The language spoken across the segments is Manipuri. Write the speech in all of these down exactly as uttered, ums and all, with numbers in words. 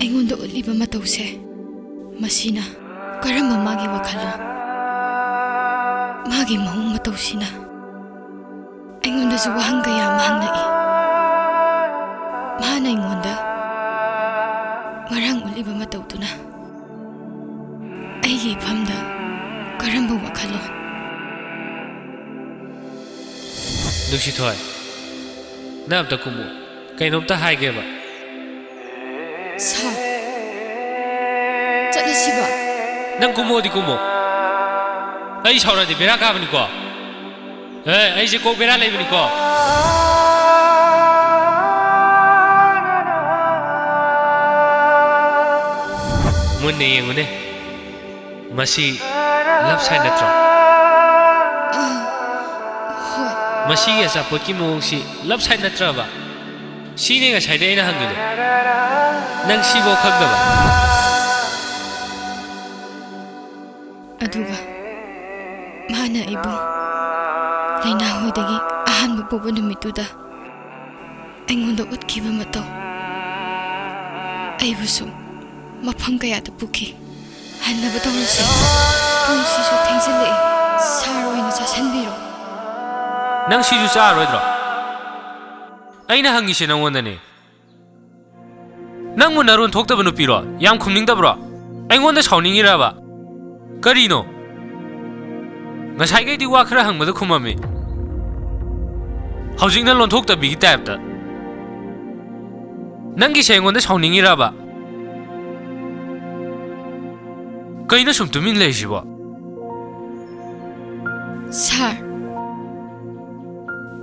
ꯑꯩꯉꯣꯟꯗ ꯎꯠꯂꯤꯕ ꯃꯇꯧꯁꯦ, ꯃꯁꯤꯅ ꯀꯔꯝꯕ ꯃꯥꯒꯤ ꯋꯥꯈꯜꯂꯣꯟ? ꯃꯥꯒꯤ ꯃꯑꯣꯡ ꯃꯇꯧꯁꯤꯅ ꯑꯩꯉꯣꯟꯗꯁꯨ ꯋꯥꯍꯪ ꯀꯌꯥ ꯑꯃ ꯍꯪꯂꯛꯏ꯫ ꯃꯥꯅ ꯑꯩꯉꯣꯟꯗ ꯉꯔꯥꯡ ꯎꯠꯂꯤꯕ ꯃꯇꯧꯗꯨꯅ ꯑꯩꯒꯤ ꯏꯐꯝꯗ ꯀꯔꯝꯕ ꯋꯥꯈꯜꯂꯣꯟ? ꯅꯨꯡꯁꯤꯊꯣꯏ, ꯅꯪ ꯑꯝꯇ ꯀꯨꯝꯃꯨ, ꯀꯩꯅꯣꯝꯇ ꯍꯥꯏꯒꯦꯕ꯫ ꯁꯥꯔ, ꯆꯠꯂꯁꯤꯕ꯫ ꯅꯪ ꯀꯨꯝꯃꯣꯗꯤ ꯀꯨꯝꯃꯣ꯫ ꯑꯩ ꯁꯥꯎꯔꯗꯤ ꯕꯦꯔꯥ ꯀꯥꯕꯅꯤꯀꯣ꯫ ꯑꯦ, ꯑꯩꯁꯦ ꯀꯣꯛ ꯕꯦꯔꯥ ꯂꯩꯕꯅꯤꯀꯣ꯫ ꯃꯨꯟꯅ ꯌꯦꯡꯉꯨꯅꯦ꯫ ꯃꯁꯤ love sign ꯅꯠꯇ꯭ꯔꯣ? ꯑ, ꯍꯣꯏ꯫ ꯃꯁꯤꯒꯤ ꯑꯆꯥꯄꯣꯠꯀꯤ ꯃꯑꯣꯡꯁꯤ love sign ꯅꯠꯇ꯭ꯔꯕ? ꯁꯤꯅꯦ ꯉꯁꯥꯏꯗꯩ ꯑꯩꯅ ꯍꯪꯉꯤꯗꯣ꯫ ꯅꯪ ꯁꯤꯐꯥꯎ ꯈꯪꯗꯕ? ꯑꯗꯨꯒ ꯃꯥꯅ ꯑꯩꯕꯨ ꯂꯥꯏꯅꯥ ꯍꯣꯏꯗꯒꯤ ꯑꯍꯥꯟꯕ ꯄꯨꯕ ꯅꯨꯃꯤꯠꯇꯨꯗ ꯑꯩꯉꯣꯟꯗ ꯎꯠꯈꯤꯕ ꯃꯇꯧ, ꯑꯩꯕꯨꯁꯨ ꯃꯐꯝ ꯀꯌꯥꯗ ꯄꯨꯈꯤ꯫ ꯍꯟꯅꯕ ꯇꯧꯔꯁꯤ꯫ ꯄꯨꯡꯁꯤꯁꯨ ꯊꯦꯡꯖꯤꯜꯂꯛꯑꯦ꯫ ꯁꯥꯔ ꯑꯣꯏꯅ ꯆꯥꯁꯤꯟꯕꯤꯔꯣ꯫ ꯅꯪ ꯁꯤꯁꯨ ꯆꯥꯔꯣꯏꯗ꯭ꯔꯣ? ꯑꯩꯅ ꯍꯪꯉꯤꯁꯦ ꯅꯪꯉꯣꯟꯗꯅꯦ꯫ ꯅꯪꯕꯨ ꯅꯔꯣꯟ ꯊꯣꯛꯇꯕ ꯅꯨꯄꯤꯔꯣ? ꯌꯥꯝ ꯈꯨꯝꯅꯤꯡꯗꯕ꯭ꯔꯣ? ꯑꯩꯉꯣꯟꯗ ꯁꯥꯎꯅꯤꯡꯉꯤꯔꯕ? ꯀꯔꯤꯅꯣ? ꯉꯁꯥꯏꯈꯩꯗꯤ ꯋꯥ ꯈꯔ ꯍꯪꯕꯗ ꯈꯨꯝꯃꯝꯃꯤ, ꯍꯧꯖꯤꯛꯅ ꯂꯣꯟꯊꯣꯛꯇꯕꯤꯒꯤ ꯇꯥꯏꯞꯇ꯫ ꯅꯪꯒꯤꯁꯦ ꯑꯩꯉꯣꯟꯗ ꯁꯥꯎꯅꯤꯡꯉꯤꯔꯕ? ꯀꯩꯅꯣ ꯁꯨꯝ ꯇꯨꯃꯤꯟ ꯂꯩꯔꯤꯁꯤꯕꯣ? ꯁꯥꯔ,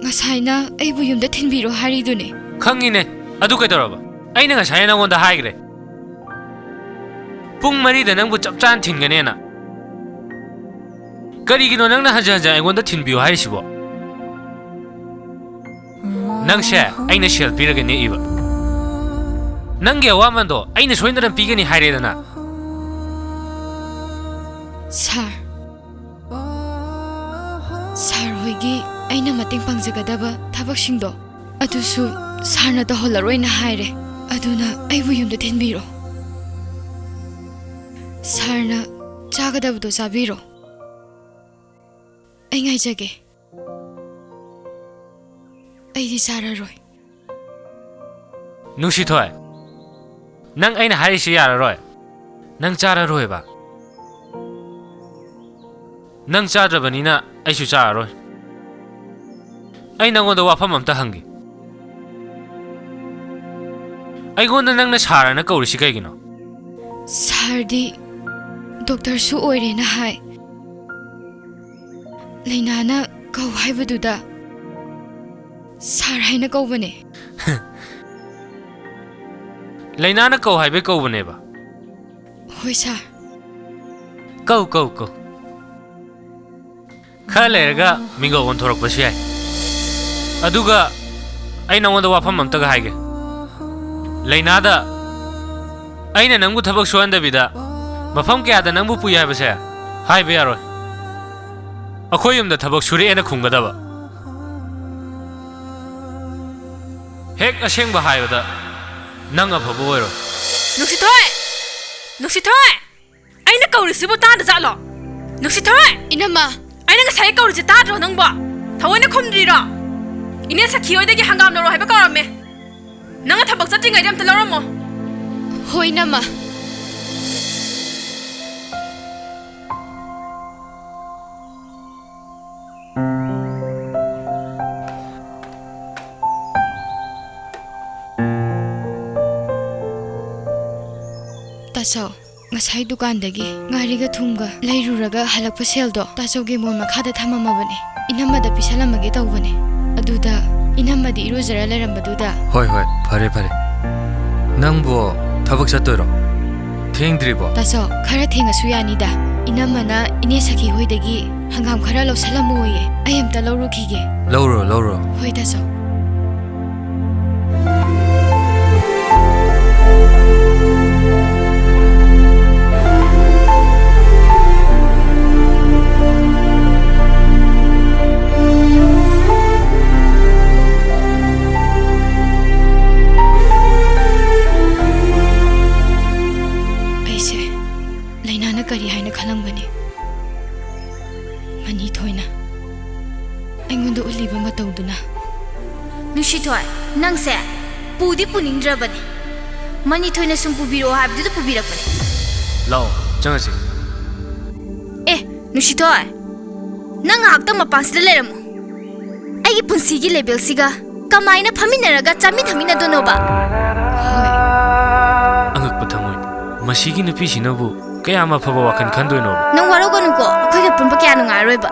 ꯉꯁꯥꯏꯅ ꯑꯩꯕꯨ ꯌꯨꯝꯗ ꯊꯤꯟꯕꯤꯔꯣ ꯍꯥꯏꯔꯤꯗꯨꯅꯦ꯫ ꯈꯪꯉꯤꯅꯦ, ꯑꯗꯨ ꯀꯩꯗꯧꯔꯕ? ꯑꯩꯅ ꯉꯁꯥꯏ ꯅꯉꯣꯟꯗ ꯍꯥꯏꯈ꯭ꯔꯦ, ꯄꯨꯡ ꯃꯔꯤꯗ ꯅꯪꯕꯨ ꯆꯞ ꯆꯥꯅ ꯊꯤꯟꯒꯅꯦꯅ꯫ ꯀꯔꯤꯒꯤꯅꯣ ꯅꯪꯅ ꯍꯟꯖꯟ ꯍꯟꯖꯟ ꯑꯩꯉꯣꯟꯗ ꯊꯤꯟꯕꯤꯌꯨ ꯍꯥꯏꯔꯤꯁꯤꯕꯣ? ꯅꯪꯁꯦ ꯑꯩꯅ ꯁꯦꯜ ꯄꯤꯔꯒ ꯅꯦꯛꯏꯕ꯫ ꯅꯪꯒꯤ ꯑꯋꯥꯃꯟꯗꯣ ꯑꯩꯅ ꯁꯣꯏꯗꯅ ꯄꯤꯒꯅꯤ ꯍꯥꯏꯔꯦꯗꯅ꯫ ꯁꯥꯔ, ꯁꯥꯔ ꯍꯣꯏꯒꯤ ꯑꯩꯅ ꯃꯇꯦꯡ ꯄꯥꯡꯖꯒꯗꯕ ꯊꯕꯛꯁꯤꯡꯗꯣ ꯑꯗꯨꯁꯨ ꯁꯥꯔꯅ ꯇꯧꯍꯜꯂꯔꯣꯏꯅ ꯍꯥꯏꯔꯦ꯫ ꯑꯗꯨꯅ ꯑꯩꯕꯨ ꯌꯨꯝꯗ ꯊꯤꯟꯕꯤꯔꯣ꯫ ꯁꯥꯔꯅ ꯆꯥꯒꯗꯕꯗꯣ ꯆꯥꯕꯤꯔꯣ꯫ ꯑꯩ ꯉꯥꯏꯖꯒꯦ꯫ ꯑꯩꯗꯤ ꯆꯥꯔꯔꯣꯏ꯫ ꯅꯨꯡꯁꯤꯊꯣꯏ, ꯅꯪ ꯑꯩꯅ ꯍꯥꯏꯔꯤꯁꯤ ꯌꯥꯔꯔꯣꯏ꯫ ꯅꯪ ꯆꯥꯔꯔꯣꯏꯕ꯫ ꯅꯪ ꯆꯥꯗ꯭ꯔꯕꯅꯤꯅ ꯑꯩꯁꯨ ꯆꯥꯔꯔꯣꯏ꯫ ꯑꯩ ꯅꯪꯉꯣꯟꯗ ꯋꯥꯐꯝ ꯑꯝꯇ ꯍꯪꯒꯦ꯫ ꯑꯩꯉꯣꯟꯗ ꯅꯪꯅ ꯁꯥꯔꯅ ꯀꯧꯔꯤꯁꯤ ꯀꯩꯒꯤꯅꯣ? ꯁꯥꯔꯗꯤ ꯗꯣꯛꯇꯔꯁꯨ ꯑꯣꯏꯔꯦꯅ ꯍꯥꯏ꯫ ꯂꯩꯅꯥꯅ ꯀꯧ ꯍꯥꯏꯕꯗꯨꯗ ꯁꯥꯔ ꯍꯥꯏꯅ ꯀꯧꯕꯅꯦ꯫ ꯂꯩꯅꯥꯅ ꯀꯧ ꯍꯥꯏꯕꯩ ꯀꯧꯕꯅꯦꯕ? ꯍꯣꯏ, ꯁꯥꯔ꯫ ꯀꯧ, ꯀꯧ, ꯀꯧ꯫ ꯈꯔ ꯂꯩꯔꯒ ꯃꯤꯡꯒꯧ ꯑꯣꯟꯊꯣꯔꯛꯄꯁꯨ ꯌꯥꯏ꯫ ꯑꯗꯨꯒ ꯑꯩ ꯅꯉꯣꯟꯗ ꯋꯥꯐꯝ ꯑꯝꯇꯒ ꯍꯥꯏꯒꯦ꯫ ꯂꯩꯅꯥꯗ ꯑꯩꯅ ꯅꯪꯕꯨ ꯊꯕꯛ ꯁꯨꯍꯟꯗꯕꯤꯗ ꯃꯐꯝ ꯀꯌꯥꯗ ꯅꯪꯕꯨ ꯄꯨꯏ ꯍꯥꯏꯕꯁꯦ ꯍꯥꯏꯕ ꯌꯥꯔꯣꯏ꯫ ꯑꯩꯈꯣꯏ ꯌꯨꯝꯗ ꯊꯕꯛ ꯁꯨꯔꯛꯑꯦꯅ ꯈꯨꯝꯒꯗꯕ꯫ ꯍꯦꯛ ꯑꯁꯦꯡꯕ ꯍꯥꯏꯕꯗ ꯅꯪ ꯑꯐꯕ ꯑꯣꯏꯔꯣꯏ꯫ ꯅꯨꯡꯁꯤꯊꯣꯏ! ꯅꯨꯡꯁꯤꯊꯣꯏ! ꯑꯩꯅ ꯀꯧꯔꯤꯁꯤꯕꯨ ꯇꯥꯗ ꯖꯥꯠꯂꯣ? ꯅꯨꯡꯁꯤꯊꯣꯏ! ꯏꯅꯝꯃ! ꯑꯩꯅ ꯉꯁꯥꯏ ꯀꯧꯔꯤꯁꯦ ꯇꯥꯗ꯭ꯔꯣ ꯅꯪꯕꯣ? ꯊꯑꯣꯏꯅ ꯈꯨꯝꯗ꯭ꯔꯤꯔꯣ? ꯏꯅꯦ ꯁꯈꯤ ꯍꯣꯏꯗꯒꯤ ꯍꯪꯒꯥꯝ ꯂꯧꯔꯣ ꯍꯥꯏꯕ ꯀꯧꯔꯝꯃꯦ꯫ ꯅꯪꯅ ꯊꯕꯛ ꯆꯠꯇ꯭ꯔꯤꯉꯩꯗ ꯑꯝꯇ ꯂꯧꯔꯝꯃꯣ꯫ ꯍꯣꯏ, ꯏꯅꯝꯃ꯫ ꯇꯥꯆꯧ, ꯉꯁꯥꯏ ꯗꯨꯀꯥꯟꯗꯒꯤ ꯉꯥꯔꯤꯒ ꯊꯨꯝꯒ ꯂꯩꯔꯨꯔꯒ ꯍꯜꯂꯛꯄ ꯁꯦꯜꯗꯣ ꯇꯥꯆꯧꯒꯤ ꯃꯣꯟ ꯃꯈꯥꯗ ꯊꯝꯃꯝꯃꯕꯅꯦ꯫ ꯏꯅꯝꯃꯗ ꯄꯤꯁꯜꯂꯝꯃꯒꯦ ꯇꯧꯕꯅꯦ꯫ ꯑꯗꯨꯗ ꯏꯅꯝꯃꯗꯤ ꯏꯔꯨꯖꯔ ꯂꯩꯔꯝꯕꯗꯨꯗ꯫ ꯍꯣꯏ, ꯍꯣꯏ, ꯐꯔꯦ, ꯐꯔꯦ꯫ ꯅꯪꯕꯨ ꯊꯕꯛ ꯆꯠꯇꯣꯏꯔꯣ? ꯊꯦꯡꯗ꯭ꯔꯤꯕꯣ? ꯇꯥꯆꯧ, ꯈꯔ ꯊꯦꯡꯉꯁꯨ ꯌꯥꯅꯤꯗ꯫ ꯏꯅꯝꯃꯅ ꯏꯅꯦ ꯁꯈꯤ ꯍꯣꯏꯗꯒꯤ ꯍꯪꯒꯥꯝ ꯈꯔ ꯂꯧꯁꯜꯂꯝꯃꯣꯌꯦ꯫ ꯑꯩ ꯑꯝꯇ ꯂꯧꯔꯨꯈꯤꯒꯦ꯫ ꯂꯧꯔꯨꯔꯣ, ꯂꯧꯔꯨꯔꯣ꯫ ꯍꯣꯏ, ꯇꯥꯆꯧ꯫ ꯃꯅꯤꯊꯣꯏ, ꯅꯪꯁꯦ ꯄꯨꯗꯤ ꯄꯨꯅꯤꯡꯗ꯭ꯔꯕꯅꯦ꯫ ꯃꯅꯤꯊꯣꯏꯅ ꯁꯨꯝ ꯄꯨꯕꯤꯔꯛꯑꯣ ꯍꯥꯏꯕꯗꯨꯗ ꯄꯨꯕꯤꯔꯛꯄꯅꯦ꯫ ꯂꯥꯛꯑꯣ, ꯆꯪꯉꯁꯤ꯫ ꯑꯦ, ꯅꯨꯡꯁꯤꯊꯣꯏ, ꯅꯪ ꯉꯥꯏꯍꯥꯛꯇꯪ ꯃꯄꯥꯟꯁꯤꯗ ꯂꯩꯔꯝꯃꯨ꯫ ꯑꯩꯒꯤ ꯄꯨꯟꯁꯤꯒꯤ ꯂꯦꯕꯦꯜꯁꯤꯒ ꯀꯃꯥꯏꯅ ꯐꯝꯃꯤꯟꯅꯔꯒ ꯆꯥꯃꯤꯟ ꯊꯛꯃꯤꯟꯅꯗꯣꯏꯅꯣꯕ? ꯑꯉꯛꯄ ꯊꯃꯣꯏ, ꯃꯁꯤꯒꯤ ꯅꯨꯄꯤꯁꯤꯅꯕꯨ ꯀꯌꯥꯝ ꯑꯐꯕ ꯋꯥꯈꯜ ꯈꯟꯗꯣꯏꯅꯣꯕ? ꯅꯪ ꯋꯥꯔꯧꯒꯅꯨꯀꯣ, ꯑꯩꯈꯣꯏꯒ ꯄꯨꯟꯕ ꯀꯌꯥ ꯅꯨꯡꯉꯥꯏꯔꯣꯏꯕ꯫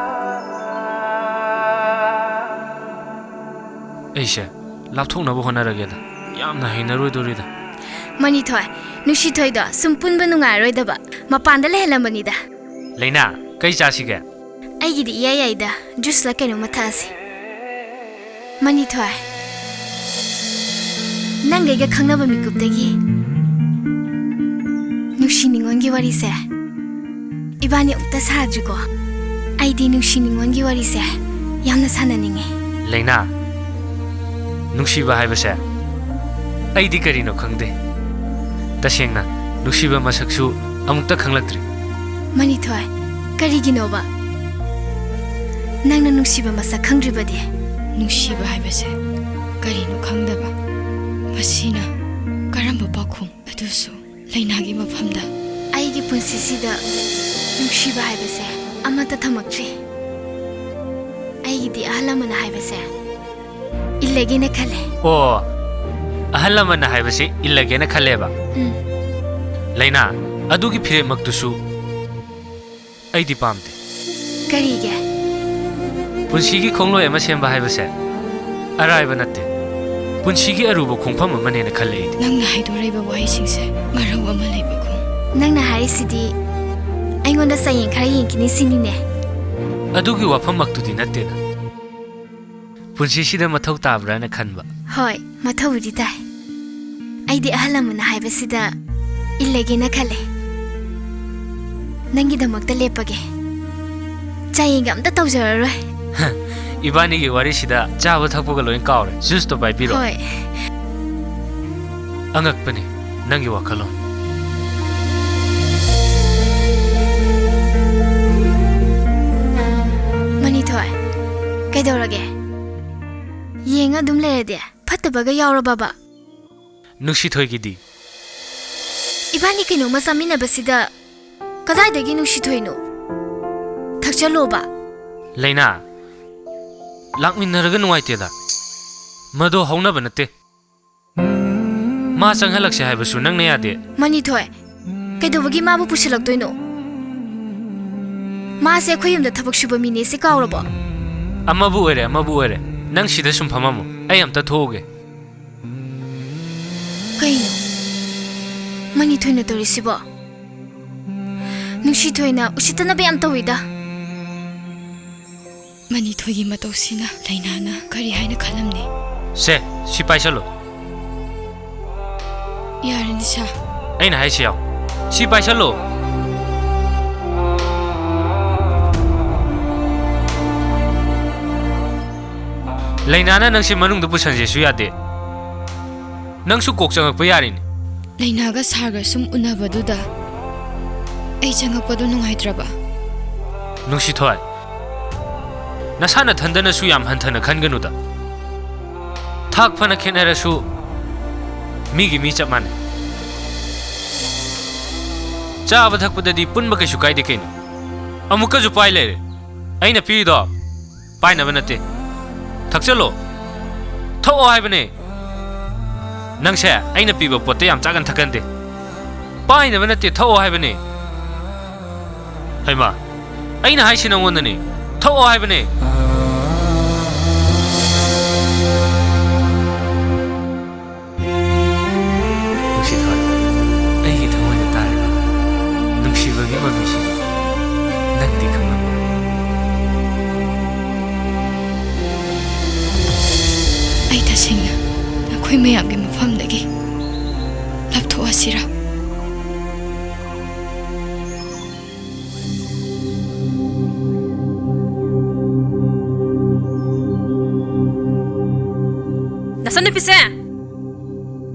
ꯑꯩꯁꯦ ꯂꯥꯞꯊꯣꯛꯅꯕ ꯍꯣꯠꯅꯔꯒꯦꯗ꯫ ꯌꯥꯝꯅ ꯍꯩꯅꯔꯣꯏꯗꯣꯔꯤꯗ꯫ ꯃꯅꯤꯊꯣꯏ, ꯅꯨꯡꯁꯤꯊꯣꯏꯗꯣ ꯁꯨꯝ ꯄꯨꯟꯕ ꯅꯨꯡꯉꯥꯏꯔꯣꯏꯗꯕ ꯃꯄꯥꯟꯗ ꯂꯩꯍꯜꯂꯝꯕꯅꯤꯗ꯫ ꯂꯩꯅꯥ, ꯀꯩ ꯆꯥꯁꯤꯒꯦ? ꯑꯩꯒꯤꯗꯤ ꯏꯌꯥ ꯌꯥꯏꯗ, ꯖꯨꯁꯂ ꯀꯩꯅꯣꯝꯃ ꯊꯛꯑꯁꯤ꯫ ꯃꯅꯤꯊꯣꯏ, ꯅꯪꯒ ꯑꯩꯒ ꯈꯪꯅꯕ ꯃꯤꯀꯨꯞꯇꯒꯤ ꯅꯨꯡꯁꯤ ꯅꯤꯉꯣꯟꯒꯤ ꯋꯥꯔꯤꯁꯦ ꯏꯕꯥꯅꯤ ꯑꯃꯨꯛꯇ ꯁꯥꯗ꯭ꯔꯤꯀꯣ꯫ ꯑꯩꯗꯤ ꯅꯨꯡꯁꯤ ꯅꯤꯉꯣꯟꯒꯤ ꯋꯥꯔꯤꯁꯦ ꯌꯥꯝꯅ ꯁꯥꯟꯅꯅꯤꯡꯉꯤ꯫ ꯂꯩꯅꯥ, ꯅꯨꯡꯁꯤꯕ ꯍꯥꯏꯕꯁꯦ ꯑꯩꯗꯤ ꯀꯔꯤꯅꯣ ꯈꯪꯗꯦ꯫ ꯇꯁꯦꯡꯅ, ꯅꯨꯡꯁꯤꯕ ꯃꯁꯛꯁꯨ ꯑꯃꯨꯛꯇ ꯈꯪꯂꯛꯇ꯭ꯔꯤ꯫ ꯃꯅꯤꯊꯣꯏ, ꯀꯔꯤꯒꯤꯅꯣꯕ ꯅꯪꯅ ꯅꯨꯡꯁꯤꯕ ꯃꯁꯛ ꯈꯪꯗ꯭ꯔꯤꯕꯗꯤ? ꯅꯨꯡꯁꯤꯕ ꯍꯥꯏꯕꯁꯦ ꯀꯔꯤꯅꯣ ꯈꯪꯗꯕ꯫ ꯃꯁꯤꯅ ꯀꯔꯝꯕ ꯄꯥꯎꯈꯨꯝ? ꯑꯗꯨꯁꯨ ꯂꯩꯅꯥꯒꯤ ꯃꯐꯝꯗ꯫ ꯑꯩꯒꯤ ꯄꯨꯟꯁꯤꯁꯤꯗ ꯅꯨꯡꯁꯤꯕ ꯍꯥꯏꯕꯁꯦ ꯑꯃꯠꯇ ꯊꯝꯃꯛꯇ꯭ꯔꯤ꯫ ꯑꯩꯒꯤꯗꯤ ꯑꯍꯜ ꯂꯃꯟꯅ ꯍꯥꯏꯕꯁꯦ ꯏꯜꯂꯒꯦꯅ ꯈꯜꯂꯦ꯫ ꯑꯣ, ꯑꯍꯜ ꯂꯃꯟꯅ ꯍꯥꯏꯕꯁꯦ ꯏꯜꯂꯒꯦꯅ ꯈꯜꯂꯦꯕ? ꯎꯝ꯫ ꯂꯩꯅꯥ, ꯑꯗꯨꯒꯤ ꯐꯤꯔꯦꯞꯃꯛꯇꯨꯁꯨ ꯑꯩꯗꯤ ꯄꯥꯝꯗꯦ꯫ ꯀꯔꯤꯒꯤ? ꯄꯨꯟꯁꯤꯒꯤ ꯈꯣꯡꯂꯣꯏ ꯑꯃ ꯁꯦꯝꯕ ꯍꯥꯏꯕꯁꯦ ꯑꯔꯥꯏꯕ ꯅꯠꯇꯦ꯫ ꯄꯨꯟꯁꯤꯒꯤ ꯑꯔꯨꯕ ꯈꯣꯡꯐꯝ ꯑꯃꯅꯦꯅ ꯈꯜꯂꯦ ꯑꯩꯗꯤ꯫ ꯅꯪꯅ ꯍꯥꯏꯗꯣꯔꯛꯏꯕ ꯋꯥꯍꯩꯁꯤꯡꯁꯦ ꯃꯔꯧ ꯑꯃ ꯂꯩꯕꯒꯨꯝ꯫ ꯅꯪꯅ ꯍꯥꯏꯔꯤꯁꯤꯗꯤ ꯑꯩꯉꯣꯟꯗ ꯆꯥꯡꯌꯦꯡ ꯈꯔ ꯌꯦꯡꯈꯤꯅꯤ ꯁꯤꯅꯤꯅꯦ? ꯑꯗꯨꯒꯤ ꯋꯥꯐꯝꯃꯛꯇꯨꯗꯤ ꯅꯠꯇꯦꯗ꯫ ꯄꯨꯟꯁꯤꯁꯤꯗ ꯃꯊꯧ ꯇꯥꯕ꯭ꯔꯥꯅ ꯈꯟꯕ꯫ ꯍꯣꯏ, ꯃꯊꯧꯕꯨꯗꯤ ꯇꯥꯏ꯫ ꯑꯩꯗꯤ ꯑꯍꯜ ꯂꯃꯟꯅ ꯍꯥꯏꯕꯁꯤꯗ ꯏꯜꯂꯒꯦꯅ ꯈꯜꯂꯦ꯫ ꯅꯪꯒꯤꯗꯃꯛꯇ ꯂꯦꯞꯄꯒꯦ꯫ ꯆꯥꯡꯌꯦꯡꯒ ꯑꯝꯇ ꯇꯧꯖꯔꯔꯣꯏ꯫ ꯏꯕꯥꯅꯤꯒꯤ ꯋꯥꯔꯤꯁꯤꯗ ꯆꯥꯕ ꯊꯛꯄꯒ ꯂꯣꯏ ꯀꯥꯎꯔꯦ꯫ ꯖꯨꯁꯇꯣ ꯄꯥꯏꯕꯤꯔꯣ꯫ ꯍꯣꯏ꯫ ꯑꯉꯛꯄꯅꯤ ꯅꯪꯒꯤ ꯋꯥꯈꯜꯂꯣꯟ꯫ ꯃꯅꯤꯊꯣꯏ, ꯀꯩꯗꯧꯔꯒꯦ? ꯌꯦꯡꯉ ꯑꯗꯨꯝ ꯂꯩꯔꯗꯤ ꯐꯠꯇꯕꯒ ꯌꯥꯎꯔꯕꯕ? ꯅꯨꯡꯁꯤꯊꯣꯏꯒꯤꯗꯤ? ꯏꯕꯥꯅꯤ ꯀꯩꯅꯣꯝꯃ ꯆꯥꯃꯤꯟꯅꯕꯁꯤꯗ ꯀꯗꯥꯏꯗꯒꯤ ꯅꯨꯡꯁꯤꯊꯣꯏꯅꯣ? ꯊꯛꯆꯜꯂꯣꯕ꯫ ꯂꯩꯅꯥ, ꯂꯥꯛꯃꯤꯟꯅꯔꯒ ꯅꯨꯡꯉꯥꯏꯇꯦꯗ꯫ ꯃꯗꯣ ꯍꯧꯅꯕ ꯅꯠꯇꯦ꯫ ꯃꯥ ꯆꯪꯍꯜꯂꯛꯁꯦ ꯍꯥꯏꯕꯁꯨ ꯅꯪꯅ ꯌꯥꯗꯦ꯫ ꯃꯅꯤꯊꯣꯏ, ꯀꯩꯗꯧꯕꯒꯤ ꯃꯥꯕꯨ ꯄꯨꯁꯤꯜꯂꯛꯇꯣꯏꯅꯣ? ꯃꯥꯁꯦ ꯑꯩꯈꯣꯏ ꯌꯨꯝꯗ ꯊꯕꯛ ꯁꯨꯕ ꯃꯤꯅꯦ ꯁꯤ ꯀꯥꯎꯔꯕꯣ? ꯑꯃꯕꯨ ꯑꯣꯏꯔꯦ, ꯑꯃꯕꯨ ꯑꯣꯏꯔꯦ, ꯅꯪ ꯁꯤꯗ ꯁꯨꯝ ꯐꯝꯃꯝꯃꯣ, ꯑꯩ ꯑꯝꯇ ꯊꯣꯛꯎꯒꯦ꯫ ꯀꯩꯅꯣ ꯃꯅꯤꯊꯣꯏꯅ ꯇꯧꯔꯤꯁꯤꯕꯣ? ꯅꯨꯡꯁꯤꯊꯣꯏꯅ ꯎꯁꯤꯠꯇꯅꯕ ꯌꯥꯝ ꯇꯧꯋꯤꯗ꯫ ꯃꯅꯤꯊꯣꯏꯒꯤ ꯃꯇꯧꯁꯤꯅ ꯂꯩꯅꯥꯅ ꯀꯔꯤ ꯍꯥꯏꯅ ꯈꯜꯂꯝꯅꯤ? ꯁꯦ, ꯁꯤ ꯄꯥꯏꯁꯜꯂꯨ꯫ ꯌꯥꯔꯦ, ꯅꯤꯁꯥ꯫ ꯑꯩꯅ ꯍꯥꯏꯁꯤ ꯌꯥꯎ꯫ ꯁꯤ ꯄꯥꯏꯁꯜꯂꯨ꯫ ꯂꯩꯅꯥꯅ ꯅꯪꯁꯤ ꯃꯅꯨꯡꯗ ꯄꯨꯁꯟꯁꯦꯁꯨ ꯌꯥꯗꯦ꯫ ꯅꯪꯁꯨ ꯀꯣꯛ ꯆꯪꯉꯛꯄ ꯌꯥꯔꯤꯅꯦ꯫ ꯂꯩꯅꯥꯒ ꯁꯥꯔꯒ ꯁꯨꯝ ꯎꯅꯕꯗꯨꯗ ꯑꯩ ꯆꯪꯉꯛꯄꯗꯣ ꯅꯨꯡꯉꯥꯏꯇ꯭ꯔꯕ? ꯅꯨꯡꯁꯤꯊꯣꯏ, ꯅꯁꯥ ꯅꯊꯟꯗꯅꯁꯨ ꯌꯥꯝ ꯍꯟꯊꯅ ꯈꯟꯒꯅꯨꯗ꯫ ꯊꯥꯛ ꯐꯅ ꯈꯦꯠꯅꯔꯁꯨ ꯃꯤꯒꯤ ꯃꯤ ꯆꯞ ꯃꯥꯟꯅꯩ꯫ ꯆꯥꯕ ꯊꯛꯄꯗꯗꯤ ꯄꯨꯟꯕ ꯀꯩꯁꯨ ꯀꯥꯏꯗꯦ ꯀꯩꯅꯣ꯫ ꯑꯃꯨꯛꯀꯁꯨ ꯄꯥꯏ ꯂꯩꯔꯦ꯫ ꯑꯩꯅ ꯄꯤꯔꯤꯗꯣ ꯄꯥꯏꯅꯕ ꯅꯠꯇꯦ꯫ ꯊꯛꯆꯜꯂꯣ꯫ ꯊꯛꯑꯣ ꯍꯥꯏꯕꯅꯦ꯫ ꯅꯪꯁꯦ ꯑꯩꯅ ꯄꯤꯕ ꯄꯣꯠꯇ ꯌꯥꯝ ꯆꯥꯒꯟ ꯊꯛꯀꯟꯗꯦ꯫ ꯄꯥꯏꯅꯕ ꯅꯠꯇꯦ, ꯊꯛꯑꯣ ꯍꯥꯏꯕꯅꯦ꯫ ꯍꯩꯃꯥ, ꯑꯩꯅ ꯍꯥꯏꯁꯤ ꯅꯪꯉꯣꯟꯗꯅꯦ꯫ ꯊꯛꯑꯣ ꯍꯥꯏꯕꯅꯦ꯫ ꯅꯨꯡꯁꯤꯊꯣꯏ, ꯑꯩꯒꯤ ꯊꯃꯣꯏꯗ ꯇꯥꯔꯤꯕ ꯅꯨꯡꯁꯤꯕꯒꯤ ꯃꯃꯤꯁꯤ ꯅꯪꯗꯤ ꯈꯪꯂꯝꯂꯣꯏ꯫ ꯑꯩ ꯇꯁꯦꯡꯅ ꯅꯈꯣꯏ ꯃꯌꯥꯝꯒꯤ ꯃꯐꯝꯗꯒꯤ ꯂꯥꯞꯊꯣꯛꯑꯁꯤꯔꯥ? ꯅꯆꯟꯅꯨꯄꯤꯁꯦ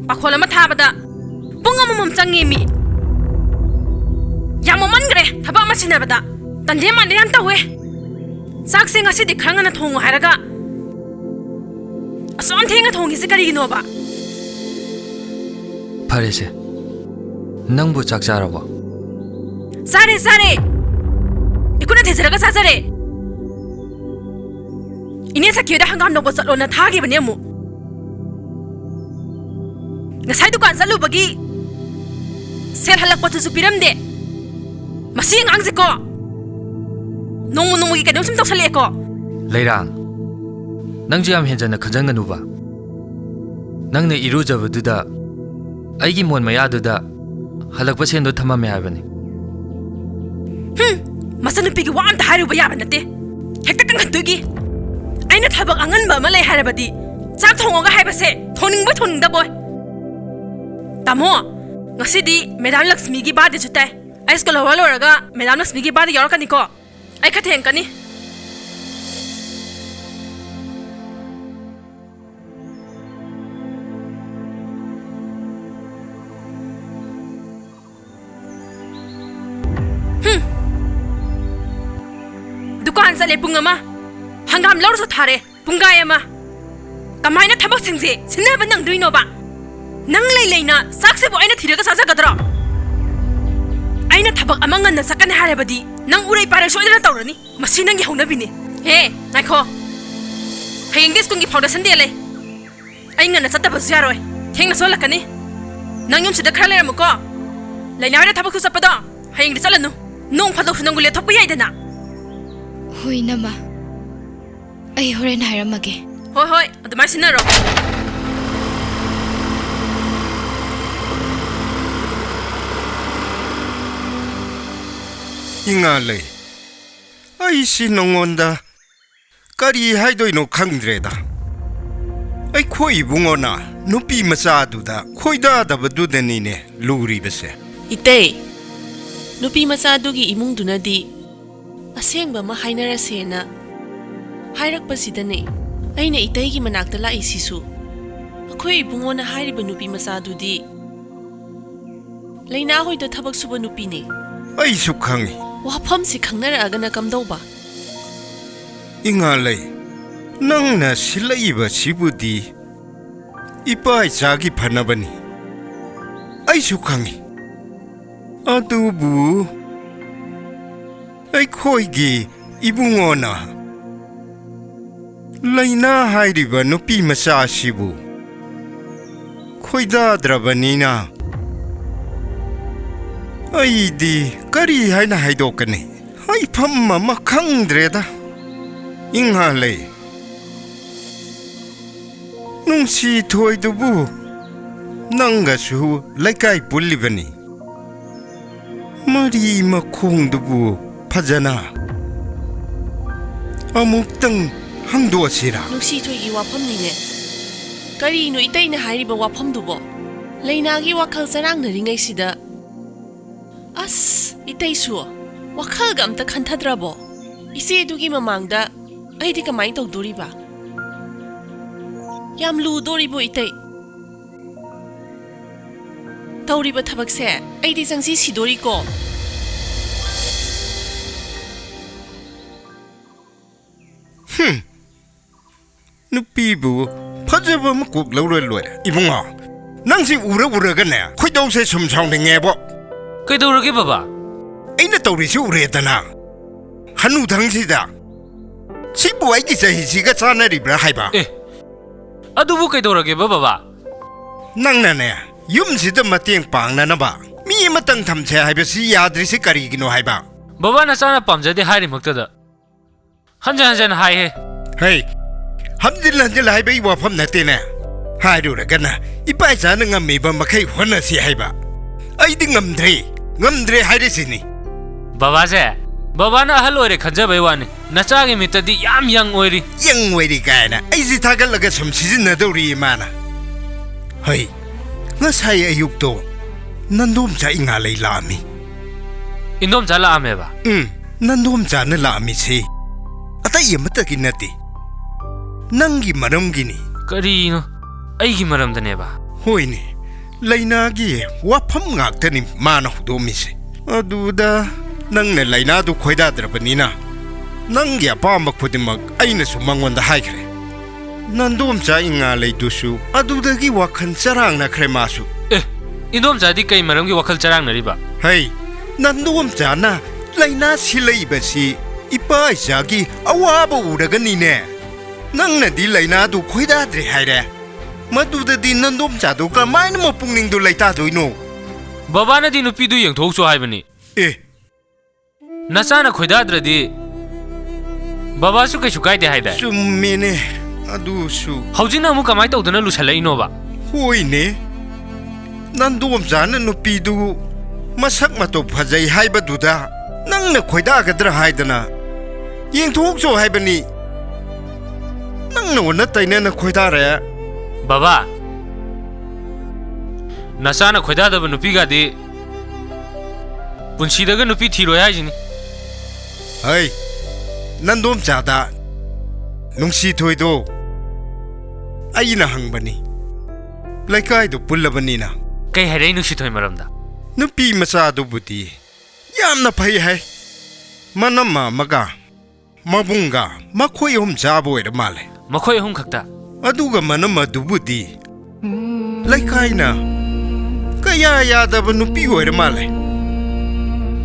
ꯄꯥꯈꯣꯜ ꯑꯃ ꯊꯥꯕꯗ ꯄꯨꯡ ꯑꯃꯃꯝ ꯆꯪꯉꯦ ꯃꯤ꯫ ꯌꯥꯝ ꯃꯃꯟꯈ꯭ꯔꯦ ꯊꯕꯛ ꯑꯃ ꯁꯤꯟꯅꯕꯗ꯫ ꯇꯟꯗꯦ ꯃꯥꯟꯗꯦ ꯌꯥꯝ ꯇꯧꯋꯦ꯫ ꯆꯥꯛꯁꯦ ꯉꯁꯤꯗꯤ ꯈꯔ ꯉꯟꯅ ꯊꯣꯡꯉꯨ ꯍꯥꯏꯔꯒ ꯑꯁꯨꯛ ꯌꯥꯝ ꯊꯦꯡꯅ ꯊꯣꯡꯉꯤꯁꯦ ꯀꯔꯤꯒꯤꯅꯣꯕ? ꯐꯔꯦꯁꯦ, ꯅꯪꯕꯨ ꯆꯥꯛ ꯆꯥꯔꯕꯣ? ꯆꯥꯔꯦ, ꯆꯥꯔꯦ꯫ ꯏꯈꯨꯠꯅ ꯊꯤꯖꯔꯒ ꯆꯥꯖꯔꯦ꯫ ꯏꯅꯦ ꯁꯈꯤꯗ ꯍꯪꯒꯥꯝ ꯂꯧꯕ ꯆꯠꯂꯣꯅ ꯊꯥꯈꯤꯕꯅꯦ ꯑꯃꯨꯛ꯫ ꯉꯁꯥꯏ ꯗꯨꯀꯥꯟ ꯆꯠꯂꯨꯕꯒꯤ ꯁꯦꯜ ꯍꯜꯂꯛꯄꯗꯨꯁꯨ ꯄꯤꯔꯝꯗꯦ꯫ ꯃꯁꯤ ꯑꯉꯥꯡꯁꯦꯀꯣ, ꯅꯣꯡꯃ ꯅꯣꯡꯃꯒꯤ ꯀꯩꯅꯣꯝ ꯁꯨꯝ ꯇꯧꯁꯜꯂꯛꯑꯦꯀꯣ꯫ ꯂꯩꯔꯥꯡ, ꯅꯪꯁꯨ ꯌꯥꯝ ꯍꯦꯟꯖꯟꯅ ꯈꯟꯖꯟꯒꯅꯨꯕ꯫ ꯅꯪꯅ ꯏꯔꯨꯖꯕꯗꯨꯗ ꯑꯩꯒꯤ ꯃꯣꯟ ꯃꯌꯥꯗꯨꯗ ꯍꯜꯂꯛꯄ ꯁꯦꯟꯗꯣ ꯊꯝꯃꯝꯃꯦ ꯍꯥꯏꯕꯅꯤ꯫ ꯍꯨꯝ, ꯃꯆꯟꯅꯨꯄꯤꯒꯤ ꯋꯥ ꯑꯝꯇ ꯍꯥꯏꯔꯨꯕ ꯌꯥꯕ ꯅꯠꯇꯦ꯫ ꯍꯦꯛꯇ ꯀꯟꯈꯠꯇꯣꯏꯒꯤ꯫ ꯑꯩꯅ ꯊꯕꯛ ꯑꯉꯟꯕ ꯑꯃ ꯂꯩ ꯍꯥꯏꯔꯕꯗꯤ ꯆꯥꯛ ꯊꯣꯡꯉꯒ ꯍꯥꯏꯕꯁꯦ ꯊꯣꯡꯅꯤꯡꯕꯣꯏ ꯊꯣꯡꯅꯤꯡꯗꯕꯣꯏ꯫ ꯇꯥꯃꯣ, ꯉꯁꯤꯗꯤ ꯃꯦꯗꯥꯝ ꯂꯛꯁꯃꯤꯒꯤ ꯕꯥꯔꯗꯦꯁꯨ ꯇꯥꯏ꯫ ꯑꯩ ꯁ꯭ꯀꯨꯜ ꯑꯋꯥꯔ ꯂꯣꯏꯔꯒ ꯃꯦꯗꯥꯝ ꯂꯛꯁꯃꯤꯒꯤ ꯕꯥꯔꯗꯦ ꯌꯥꯎꯔꯛꯀꯅꯤꯀꯣ꯫ ꯑꯩ ꯈꯔ ꯊꯦꯡꯀꯅꯤ꯫ ꯍꯨꯝ꯫ ꯗꯨꯀꯥꯟ ꯆꯠꯂꯦ ꯄꯨꯡ ꯑꯃ, ꯍꯪꯒꯥꯝ ꯂꯧꯔꯁꯨ ꯊꯥꯔꯦ ꯄꯨꯡꯈꯥꯏ ꯑꯃ꯫ ꯀꯃꯥꯏꯅ ꯊꯕꯛꯁꯤꯡꯁꯦ ꯁꯤꯟꯅꯕ ꯅꯪꯗꯣꯏꯅꯣꯕ? ꯅꯪ ꯂꯩ ꯂꯩꯅ ꯆꯥꯛꯁꯤꯕꯨ ꯑꯩꯅ ꯊꯤꯔꯒ ꯆꯥꯖꯒꯗ꯭ꯔꯣ? ꯑꯩꯅ ꯊꯕꯛ ꯑꯃ ꯉꯟꯅ ꯆꯠꯀꯅꯤ ꯍꯥꯏꯔꯕꯗꯤ ꯅꯪ ꯎꯔꯩ ꯄꯥꯔꯩ ꯁꯣꯏꯗꯅ ꯇꯧꯔꯅꯤ꯫ ꯃꯁꯤ ꯅꯪꯒꯤ ꯍꯧꯅꯕꯤꯅꯤ꯫ ꯍꯦ, ꯉꯥꯏꯈꯣ꯫ ꯍꯌꯦꯡꯗꯤ ꯁ꯭ꯀꯨꯜꯒꯤ foundation day ꯂꯩ꯫ ꯑꯩ ꯉꯟꯅ ꯆꯠꯇꯕꯁꯨ ꯌꯥꯔꯣꯏ꯫ ꯊꯦꯡꯅꯁꯨ ꯍꯜꯂꯛꯀꯅꯤ꯫ ꯅꯪ ꯌꯨꯝꯁꯤꯗ ꯈꯔ ꯂꯩꯔꯝꯃꯨꯀꯣ꯫ ꯂꯩꯅꯥ ꯍꯣꯏꯗ ꯊꯕꯛꯁꯨ ꯆꯠꯄꯗꯣ ꯍꯌꯦꯡꯗꯤ ꯆꯠꯂꯅꯨ꯫ ꯅꯣꯡ ꯐꯥꯗꯣꯛꯁꯨ ꯅꯪꯕꯨ ꯂꯦꯞꯊꯣꯛꯄ ꯌꯥꯏꯗꯅ꯫ ꯍꯣꯏ, ꯏꯅꯝꯃ꯫ ꯑꯩ ꯍꯣꯔꯦꯟ ꯍꯥꯏꯔꯝꯃꯒꯦ꯫ ꯍꯣꯏ, ꯍꯣꯏ, ꯑꯗꯨꯃꯥꯏꯅ ꯁꯤꯟꯅꯔꯣ꯫ ꯏꯉꯥ ꯂꯩ, ꯑꯩꯁꯤ ꯅꯉꯣꯟꯗ ꯀꯔꯤ ꯍꯥꯏꯗꯣꯏꯅꯣ ꯈꯪꯗ꯭ꯔꯦꯗ꯫ ꯑꯩꯈꯣꯏ ꯏꯕꯨꯡꯉꯣꯅ ꯅꯨꯄꯤ ꯃꯆꯥꯗꯨꯗ ꯈꯣꯏꯗꯥꯗꯕꯗꯨꯗꯅꯤꯅꯦ ꯂꯨꯔꯤꯕꯁꯦ꯫ ꯏꯇꯩ, ꯅꯨꯄꯤ ꯃꯆꯥꯗꯨꯒꯤ ꯏꯃꯨꯡꯗꯨꯅꯗꯤ ꯑꯁꯦꯡꯕ ꯑꯃ ꯍꯥꯏꯅꯔꯁꯦꯅ ꯍꯥꯏꯔꯛꯄꯁꯤꯗꯅꯦ ꯑꯩꯅ ꯏꯇꯩꯒꯤ ꯃꯅꯥꯛꯇ ꯂꯥꯛꯏꯁꯤꯁꯨ꯫ ꯑꯩꯈꯣꯏ ꯏꯕꯨꯡꯉꯣꯅ ꯍꯥꯏꯔꯤꯕ ꯅꯨꯄꯤ ꯃꯆꯥꯗꯨꯗꯤ ꯂꯩꯅꯥ ꯍꯣꯏꯗ ꯊꯕꯛ ꯁꯨꯕ ꯅꯨꯄꯤꯅꯦ꯫ ꯑꯩꯁꯨ ꯈꯪꯉꯤ꯫ ꯋꯥꯐꯝꯁꯤ ꯈꯪꯅꯔꯛꯑꯒꯅ ꯀꯝꯗꯧꯕ? ꯏꯉꯥ ꯂꯩ, ꯅꯪꯅ ꯁꯤꯜꯂꯛꯏꯕꯁꯤꯕꯨꯗꯤ ꯏꯄꯥ ꯏꯆꯥꯒꯤ ꯐꯅꯕꯅꯤ, ꯑꯩꯁꯨ ꯈꯪꯏ꯫ ꯑꯗꯨꯕꯨ ꯑꯩꯈꯣꯏꯒꯤ ꯏꯕꯨꯡꯉꯣꯅ ꯂꯩꯅꯥ ꯍꯥꯏꯔꯤꯕ ꯅꯨꯄꯤ ꯃꯆꯥ ꯑꯁꯤꯕꯨ ꯈꯣꯏꯗꯥꯗ꯭ꯔꯕꯅꯤꯅ, ꯑꯩꯗꯤ ꯀꯔꯤ ꯍꯥꯏꯅ ꯍꯥꯏꯗꯣꯛꯀꯅꯤ? ꯍꯥꯏꯐꯝ ꯑꯃ ꯈꯪꯗ꯭ꯔꯦꯗ꯫ ꯏꯉꯥꯂꯩ, ꯅꯨꯡꯁꯤ ꯊꯣꯏꯗꯨꯕꯨ ꯅꯪꯒꯁꯨ ꯂꯩꯀꯥꯏ ꯄꯨꯜꯂꯤꯕꯅꯤ꯫ ꯃꯔꯤ ꯃꯈꯣꯡꯗꯨꯕꯨ ꯐꯖꯅ ꯑꯃꯨꯛꯇꯪ ꯍꯪꯗꯣꯛꯑꯁꯤꯔꯥ? ꯅꯨꯡꯁꯤꯊꯣꯏꯒꯤ ꯋꯥꯐꯝꯅꯤꯅꯦ꯫ ꯀꯔꯤꯅꯣ ꯏꯇꯩꯅ ꯍꯥꯏꯔꯤꯕ ꯋꯥꯐꯝꯗꯨꯕꯣ? ꯂꯩꯅꯥꯒꯤ ꯋꯥꯈꯜ ꯆꯔꯥꯡꯅꯔꯤꯉꯩꯁꯤꯗ꯫ ꯑꯁ, ꯏꯇꯩꯁꯨ ꯋꯥꯈꯜꯒ ꯑꯝꯇ ꯈꯟꯊꯗ꯭ꯔꯕꯣ? ꯏꯆꯦꯗꯨꯒꯤ ꯃꯃꯥꯡꯗ ꯑꯩꯗꯤ ꯀꯃꯥꯏꯅ ꯇꯧꯗꯣꯔꯤꯕ? ꯌꯥꯝ ꯂꯨꯗꯣꯔꯤꯕꯣ, ꯏꯇꯩ? ꯇꯧꯔꯤꯕ ꯊꯕꯛꯁꯦ ꯑꯩꯗꯤ ꯆꯪꯁꯤ ꯁꯤꯗꯣꯔꯤꯀꯣ꯫ ꯍꯨꯝ꯫ ꯅꯨꯄꯤꯕꯨ ꯐꯖꯕ ꯑꯃ ꯀꯣꯛ ꯂꯧꯔ ꯂꯣꯏꯔꯦ꯫ ꯏꯕꯨꯡꯉꯣ, ꯅꯪꯁꯤ ꯎꯔ ꯎꯔꯒꯅꯦ, ꯈꯣꯏꯗꯧꯁꯦ ꯁꯨꯝ ꯁꯥꯎꯅꯤꯡꯉꯦꯕꯣ꯫ ꯀꯩꯗꯧꯔꯒꯦ ꯕꯕꯥ? ꯑꯩꯅ ꯇꯧꯔꯤꯁꯤ ꯎꯔꯦꯗꯅ꯫ ꯍꯅꯨꯊꯪꯁꯤꯗ꯫ ꯁꯤꯕꯨ ꯑꯩꯒꯤ ꯆꯍꯤꯁꯤꯒ ꯆꯥꯟꯅꯔꯤꯕ꯭ꯔꯥ ꯍꯥꯏꯕ? ꯑꯦ, ꯑꯗꯨꯕꯨ ꯀꯩꯗꯧꯔꯒꯦꯕ ꯕꯕꯥ? ꯅꯪꯅꯅꯦ, ꯌꯨꯝꯁꯤꯗ ꯃꯇꯦꯡ ꯄꯥꯡꯅꯅꯕ ꯃꯤ ꯑꯃꯇꯪ ꯊꯝꯁꯦ ꯍꯥꯏꯕꯁꯤ ꯌꯥꯗ꯭ꯔꯤꯁꯤ ꯀꯔꯤꯒꯤꯅꯣ ꯍꯥꯏꯕ? ꯕꯕꯥ, ꯅꯆꯥꯅ ꯄꯥꯝꯖꯗꯦ ꯍꯥꯏꯔꯤꯃꯛꯇꯗ ꯍꯟꯖꯟ ꯍꯟꯖꯟ ꯍꯥꯏꯍꯦ꯫ ꯍꯩ, ꯍꯟꯖꯤꯜ ꯍꯟꯖꯤꯜ ꯍꯥꯏꯕꯒꯤ ꯋꯥꯐꯝ ꯅꯠꯇꯦꯅꯦ꯫ ꯍꯥꯏꯔꯨꯔꯒꯅ ꯏꯄꯥ ꯏꯆꯥꯅ ꯉꯝꯃꯤꯕ ꯃꯈꯩ ꯍꯣꯠꯅꯁꯤ ꯍꯥꯏꯕ꯫ ꯑꯩꯗꯤ ꯉꯝꯗ꯭ꯔꯦ, ꯉꯝꯗ꯭ꯔꯦ ꯍꯥꯏꯔꯤꯁꯤꯅꯤ꯫ ꯕꯕꯥꯁꯦ, ꯕꯕꯥꯅ ꯑꯍꯜ ꯑꯣꯏꯔꯦ ꯈꯟꯖꯕꯩ ꯋꯥꯅꯤ꯫ ꯅꯆꯥꯒꯤ ꯃꯤꯠꯇꯗꯤ ꯌꯥꯝ ꯌꯪ ꯑꯣꯏꯔꯤ꯫ ꯌꯪ ꯑꯣꯏꯔꯤ ꯀꯥꯏꯅ ꯑꯩꯁꯤ ꯊꯥꯒꯠꯂꯒ ꯁꯨꯝ ꯁꯤꯖꯤꯟꯅꯗꯧꯔꯤ ꯏꯃꯥꯅ꯫ ꯍꯩ, ꯉꯁꯥꯏ ꯑꯌꯨꯛꯇꯣ ꯅꯟꯗꯣꯝꯆꯥ ꯏꯉꯥꯂꯩ ꯂꯥꯛꯑꯝꯃꯤ꯫ ꯏꯟꯗꯣꯝꯆꯥ ꯂꯥꯛꯑꯝꯃꯦꯕ? ꯎꯝ, ꯅꯟꯗꯣꯝꯆꯥꯅ ꯂꯥꯛꯑꯝꯃꯤꯁꯤ ꯑꯇꯩ ꯑꯃꯠꯇꯒꯤ ꯅꯠꯇꯦ, ꯅꯪꯒꯤ ꯃꯔꯝꯒꯤꯅꯤ꯫ ꯀꯔꯤꯅꯣ? ꯑꯩꯒꯤ ꯃꯔꯝꯗꯅꯦꯕ? ꯍꯣꯏꯅꯦ, ꯂꯩꯅꯥꯒꯤ ꯋꯥꯐꯝ ꯉꯥꯛꯇꯅꯤ ꯃꯥꯅ ꯍꯧꯗꯣꯛꯑꯝꯃꯤꯁꯦ꯫ ꯑꯗꯨꯗ ꯅꯪꯅ ꯂꯩꯅꯥꯗꯨ ꯈꯣꯏꯗꯥꯗ꯭ꯔꯕꯅꯤꯅ ꯅꯪꯒꯤ ꯑꯄꯥꯝꯕ ꯈꯨꯗꯤꯡꯃꯛ ꯑꯩꯅꯁꯨ ꯃꯉꯣꯟꯗ ꯍꯥꯏꯈ꯭ꯔꯦ꯫ ꯅꯟꯗꯣꯝꯆꯥ ꯏꯉꯥꯂꯩꯗꯨꯁꯨ ꯑꯗꯨꯗꯒꯤ ꯋꯥꯈꯜ ꯆꯔꯥꯡꯅꯈ꯭ꯔꯦ ꯃꯥꯁꯨ꯫ ꯑꯦ, ꯏꯟꯗꯣꯝꯆꯥꯗꯤ ꯀꯩ ꯃꯔꯝꯒꯤ ꯋꯥꯈꯜ ꯆꯔꯥꯡꯅꯔꯤꯕ? ꯍꯩ, ꯅꯟꯗꯣꯝꯆꯥꯅ ꯂꯥꯏꯅꯥ ꯁꯤꯜꯂꯛꯏꯕꯁꯤ ꯏꯄꯥ ꯏꯆꯥꯒꯤ ꯑꯋꯥꯕ ꯎꯔꯒꯅꯤꯅꯦ꯫ ꯅꯪꯅꯗꯤ ꯂꯥꯏꯅꯥꯗꯨ ꯈꯣꯏꯗꯥꯗ꯭ꯔꯦ ꯍꯥꯏꯔꯦ꯫ ꯃꯗꯨꯗꯗꯤ ꯅꯟꯗꯣꯝꯆꯥꯗꯣ ꯀꯃꯥꯏꯅ ꯃꯄꯨꯛꯅꯤꯡꯗꯣ ꯂꯩꯇꯥꯗꯣꯏꯅꯣ? ꯕꯕꯥꯅꯗꯤ ꯅꯨꯄꯤꯗꯨ ꯌꯦꯡꯊꯣꯛꯎꯆꯣ ꯍꯥꯏꯕꯅꯤ꯫ ꯑꯦ, ꯅꯆꯥꯅ ꯈꯣꯏꯗꯥꯗ꯭ꯔꯗꯤ ꯕꯕꯥꯁꯨ ꯀꯩꯁꯨ ꯀꯥꯏꯗꯦ ꯍꯥꯏꯗꯥꯏ? ꯆꯨꯝꯃꯦꯅꯦ, ꯑꯗꯨꯁꯨ꯫ ꯍꯧꯖꯤꯛꯅ ꯑꯃꯨꯛ ꯀꯃꯥꯏꯅ ꯇꯧꯗꯅ ꯂꯨꯁꯜꯂꯛꯏꯅꯣꯕ? ꯍꯣꯏꯅꯦ, ꯅꯟꯗꯣꯝꯆꯥꯅ ꯅꯨꯄꯤꯗꯨ ꯃꯁꯛ ꯃꯇꯧ ꯐꯖꯩ ꯍꯥꯏꯕꯗꯨꯗ ꯅꯪꯅ ꯈꯣꯏꯗꯥꯒꯗ꯭ꯔꯥ ꯍꯥꯏꯗꯅ ꯌꯦꯡꯊꯣꯛꯆꯧ ꯍꯥꯏꯕꯅꯤ꯫ ꯅꯪꯅ ꯑꯣꯟꯅ ꯇꯩꯅꯅ ꯈꯣꯏꯗꯥꯔꯦ꯫ ꯕꯕꯥ, ꯅꯆꯥꯅ ꯈꯣꯏꯗꯥꯗꯕ ꯅꯨꯄꯤꯒꯗꯤ ꯄꯨꯟꯁꯤꯗꯒ ꯅꯨꯄꯤ ꯊꯤꯔꯣꯏ ꯍꯥꯏꯁꯤꯅꯤ꯫ ꯍꯩ, ꯅꯟꯗꯣꯝꯆꯥꯗ ꯅꯨꯡꯁꯤꯊꯣꯏꯗꯣ ꯑꯩꯅ ꯍꯪꯕꯅꯤ, ꯂꯩꯀꯥꯏꯗꯨ ꯄꯨꯜꯂꯕꯅꯤꯅ꯫ ꯀꯩ ꯍꯥꯏꯔꯛꯏ ꯅꯨꯡꯁꯤꯊꯣꯏ ꯃꯔꯝꯗ? ꯅꯨꯄꯤ ꯃꯆꯥꯗꯨꯕꯨꯗꯤ ꯌꯥꯝꯅ ꯐꯩ ꯍꯥꯏ꯫ ꯃꯅꯝꯃ ꯑꯃꯒ ꯃꯕꯨꯡꯒ ꯃꯈꯣꯏ ꯑꯍꯨꯝ ꯆꯥꯕ ꯑꯣꯏꯔ ꯃꯥꯜꯂꯦ꯫ ꯃꯈꯣꯏ ꯑꯍꯨꯝ ꯈꯛꯇ? ꯑꯗꯨꯒ ꯃꯅꯝꯃꯗꯨꯕꯨꯗꯤ ꯂꯩꯀꯥꯏꯅ ꯀꯌꯥ ꯌꯥꯗꯕ ꯅꯨꯄꯤ ꯑꯣꯏꯔ ꯃꯥꯜꯂꯦ꯫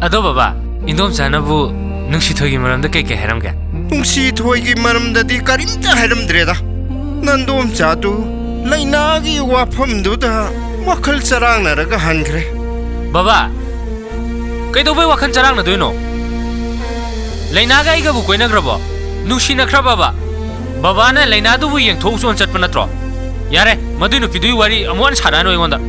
ꯑꯗꯣ ꯕꯕꯥ, ꯏꯟꯗꯣꯝꯆꯥꯅꯕꯨ ꯅꯨꯡꯁꯤꯊꯣꯏꯒꯤ ꯃꯔꯝꯗ ꯀꯩ ꯀꯩ ꯍꯥꯏꯔꯝꯒꯦ? ꯅꯨꯡꯁꯤꯊꯣꯏꯒꯤ ꯃꯔꯝꯗꯗꯤ ꯀꯔꯤꯝꯇ ꯍꯥꯏꯔꯝꯗ꯭ꯔꯦꯗ꯫ ꯅꯟꯗꯣꯝꯆꯥꯗꯨ ꯂꯥꯏꯅꯥꯒꯤ ꯋꯥꯐꯝꯗꯨꯗ ꯋꯥꯈꯜ ꯆꯔꯥꯡꯅꯔꯒ ꯍꯟꯈ꯭ꯔꯦ꯫ ꯕꯕꯥ, ꯀꯩꯗꯧꯕꯩ ꯋꯥꯈꯜ ꯆꯔꯥꯡꯅꯗꯣꯏꯅꯣ? ꯂꯥꯏꯅꯥꯒ ꯑꯩꯒꯕꯨ ꯀꯣꯏꯅꯈ꯭ꯔꯕꯣ? ꯅꯨꯡꯁꯤꯅꯈ꯭ꯔꯕꯕ? ꯕꯕꯥꯅ ꯂꯥꯏꯅꯥꯗꯨꯕꯨ ꯌꯦꯡꯊꯣꯛꯎꯆꯣꯅ ꯆꯠꯄ ꯅꯠꯇ꯭ꯔꯣ? ꯌꯥꯔꯦ, ꯃꯗꯨꯏ ꯅꯨꯄꯤꯗꯨꯒꯤ ꯋꯥꯔꯤ ꯑꯃꯨꯛ ꯍꯟꯅ ꯁꯥꯔꯛꯑꯅꯨ ꯑꯩꯉꯣꯟꯗ꯫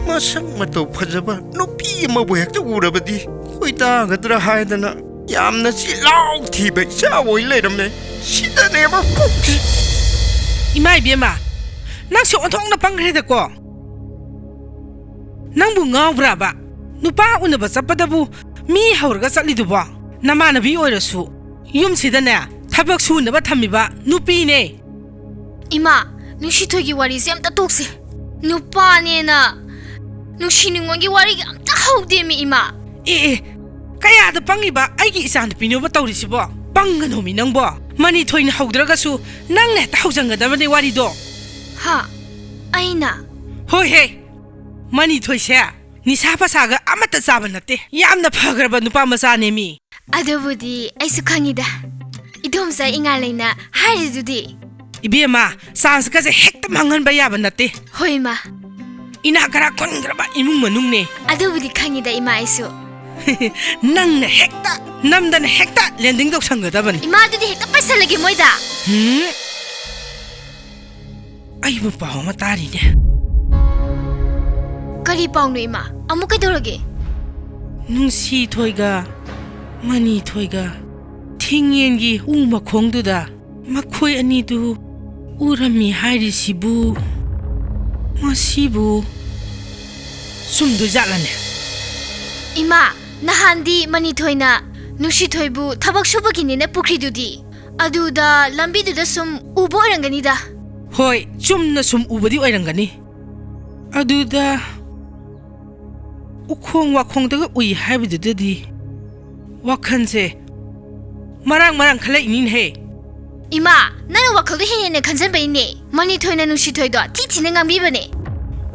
ꯃꯁꯛ ꯃꯇꯧ ꯐꯖꯕ ꯅꯨꯄꯤ ꯑꯃꯕꯨ ꯍꯦꯛꯇ ꯎꯔꯕꯗꯤ ꯈꯣꯏꯗꯥꯒꯗ꯭ꯔꯥ ꯍꯥꯏꯗꯅ ꯌꯥꯝꯅ ꯆꯤꯜꯍꯥꯎ ꯊꯤꯕ ꯏꯆꯥ ꯑꯣꯏ ꯂꯩꯔꯝꯃꯦ꯫ ꯁꯤꯗꯅꯦꯕ ꯀꯣꯛꯁꯤ꯫ ꯏꯃꯥ ꯏꯕꯦꯝꯃ, ꯅꯪꯁꯦ ꯑꯣꯟꯊꯣꯛꯅ ꯄꯪꯈ꯭ꯔꯦꯗꯀꯣ꯫ ꯅꯪꯕꯨ ꯉꯥꯎꯕ꯭ꯔꯥꯕ? ꯅꯨꯄꯥ ꯎꯅꯕ ꯆꯠꯄꯗꯕꯨ ꯃꯤ ꯍꯧꯔꯒ ꯆꯠꯂꯤꯗꯨꯕꯣ? ꯅꯃꯥꯟꯅꯕꯤ ꯑꯣꯏꯔꯁꯨ ꯌꯨꯝꯁꯤꯗꯅꯦ ꯊꯕꯛ ꯁꯨꯅꯕ ꯊꯝꯃꯤꯕ ꯅꯨꯄꯤꯅꯦ꯫ ꯏꯃꯥ, ꯅꯨꯡꯁꯤꯊꯣꯏꯒꯤ ꯋꯥꯔꯤꯁꯦ ꯑꯝꯇ ꯇꯣꯛꯁꯦ꯫ ꯅꯨꯄꯥꯅꯦꯅ ꯅꯨꯡꯁꯤ ꯅꯨꯡꯉꯣꯟꯒꯤ ꯋꯥꯔꯤꯒ ꯑꯝꯇ ꯍꯧꯗꯦꯃꯤ, ꯏꯃꯥ꯫ ꯑꯦ, ꯑꯦ, ꯀꯌꯥꯗ ꯄꯪꯉꯤꯕ ꯑꯩꯒꯤ ꯏꯆꯥꯅꯨꯄꯤꯅꯣꯕ ꯇꯧꯔꯤꯁꯤꯕꯣ? ꯄꯪꯒꯅꯣꯃꯤ ꯅꯪꯕꯣ꯫ ꯃꯅꯤꯊꯣꯏꯅ ꯍꯧꯗ꯭ꯔꯒꯁꯨ ꯅꯪꯅ ꯍꯦꯛꯇ ꯍꯧꯖꯟꯒꯗꯕꯅꯦ ꯋꯥꯔꯤꯗꯣ꯫ ꯍꯥ? ꯑꯩꯅ? ꯍꯣꯏꯍꯦ꯫ ꯃꯅꯤꯊꯣꯏꯁꯦ ꯅꯤꯁꯥ ꯄꯁꯥꯒ ꯑꯃꯠꯇ ꯆꯥꯕ ꯅꯠꯇꯦ꯫ ꯌꯥꯝꯅ ꯐꯈ꯭ꯔꯕ ꯅꯨꯄꯥ ꯃꯆꯥꯅꯦꯃꯤ꯫ ꯑꯗꯨꯕꯨꯗꯤ ꯑꯩꯁꯨ ꯈꯪꯉꯤꯗ꯫ ꯏꯗꯣꯝꯆꯥ ꯏꯉꯥꯂꯩꯅ ꯍꯥꯏꯔꯤꯗꯨꯗꯤ꯫ ꯏꯕꯦꯝꯃ, ꯆꯥꯟꯁꯀꯁꯦ ꯍꯦꯛꯇ ꯃꯥꯡꯍꯟꯕ ꯌꯥꯕ ꯅꯠꯇꯦ꯫ ꯍꯣꯏ, ꯏꯃꯥ꯫ ꯏꯅꯥꯛ ꯈꯔ ꯈꯨꯟꯈ꯭ꯔꯕ ꯏꯃꯨꯡ ꯃꯅꯨꯡꯅꯦ꯫ ꯑꯗꯨꯕꯨꯗꯤ ꯈꯪꯉꯤꯗ, ꯏꯃꯥ, ꯑꯩꯁꯨ꯫ ꯅꯪꯅ ꯍꯦꯛꯇ ꯅꯝꯗꯅ ꯍꯦꯛꯇ ꯂꯦꯟꯗꯤꯡ ꯇꯧꯁꯟꯒꯗꯕꯅꯤ꯫ ꯏꯃꯥꯗꯨꯗꯤ ꯍꯦꯛꯇ ꯄꯩꯁꯜꯂꯒꯦ ꯃꯣꯏꯗ꯫ ꯍꯨꯝ꯫ ꯑꯩꯕꯨ ꯄꯥꯎ ꯑꯃ ꯇꯥꯔꯤꯅꯦ꯫ ꯀꯔꯤ ꯄꯥꯎꯅꯣ, ꯏꯃꯥ? ꯑꯃꯨꯛ ꯀꯩꯗꯧꯔꯒꯦ? ꯅꯨꯡꯁꯤꯊꯣꯏꯒ ꯃꯅꯤꯊꯣꯏꯒ ꯊꯤꯡꯉꯦꯟꯒꯤ ꯎ ꯃꯈꯣꯡꯗꯨꯗ ꯃꯈꯣꯏ ꯑꯅꯤꯗꯨ ꯎꯔꯝꯃꯤ ꯍꯥꯏꯔꯤꯁꯤꯕꯨ, ꯃꯁꯤꯕꯨ ꯆꯨꯝꯗꯣꯏꯖꯥꯠꯂꯅꯦ? ꯏꯃꯥ, ꯅꯍꯥꯟꯗꯤ ꯃꯅꯤꯊꯣꯏꯅ ꯅꯨꯡꯁꯤꯊꯣꯏꯕꯨ ꯊꯕꯛ ꯁꯨꯕꯒꯤꯅꯦꯅ ꯄꯨꯈ꯭ꯔꯤꯗꯨꯗꯤ꯫ ꯑꯗꯨꯗ ꯂꯝꯕꯤꯗꯨꯗ ꯁꯨꯝ ꯎꯕ ꯑꯣꯏꯔꯝꯒꯅꯤꯗ꯫ ꯍꯣꯏ, ꯆꯨꯝꯅ ꯁꯨꯝ ꯎꯕꯗꯤ ꯑꯣꯏꯔꯝꯒꯅꯤ꯫ ꯑꯗꯨꯗ ꯎꯈꯣꯡ ꯋꯥꯈꯣꯡꯗꯒ ꯎꯏ ꯍꯥꯏꯕꯗꯨꯗꯗꯤ ꯋꯥꯈꯜꯁꯦ ꯃꯔꯥꯡ ꯃꯔꯥꯡ ꯈꯜꯂꯛꯏꯅꯤꯅꯦꯍꯦ꯫ ꯏꯃꯥ, ꯅꯪꯅ ꯋꯥꯈꯜꯗꯣ ꯍꯦꯟꯅ ꯍꯦꯟꯅ ꯈꯟꯖꯟꯕꯩꯅꯦ꯫ ꯃꯅꯤꯊꯣꯏꯅ ꯅꯨꯡꯁꯤꯊꯣꯏꯗꯣ ꯊꯤ ꯊꯤꯅ ꯉꯥꯡꯕꯤꯕꯅꯦ꯫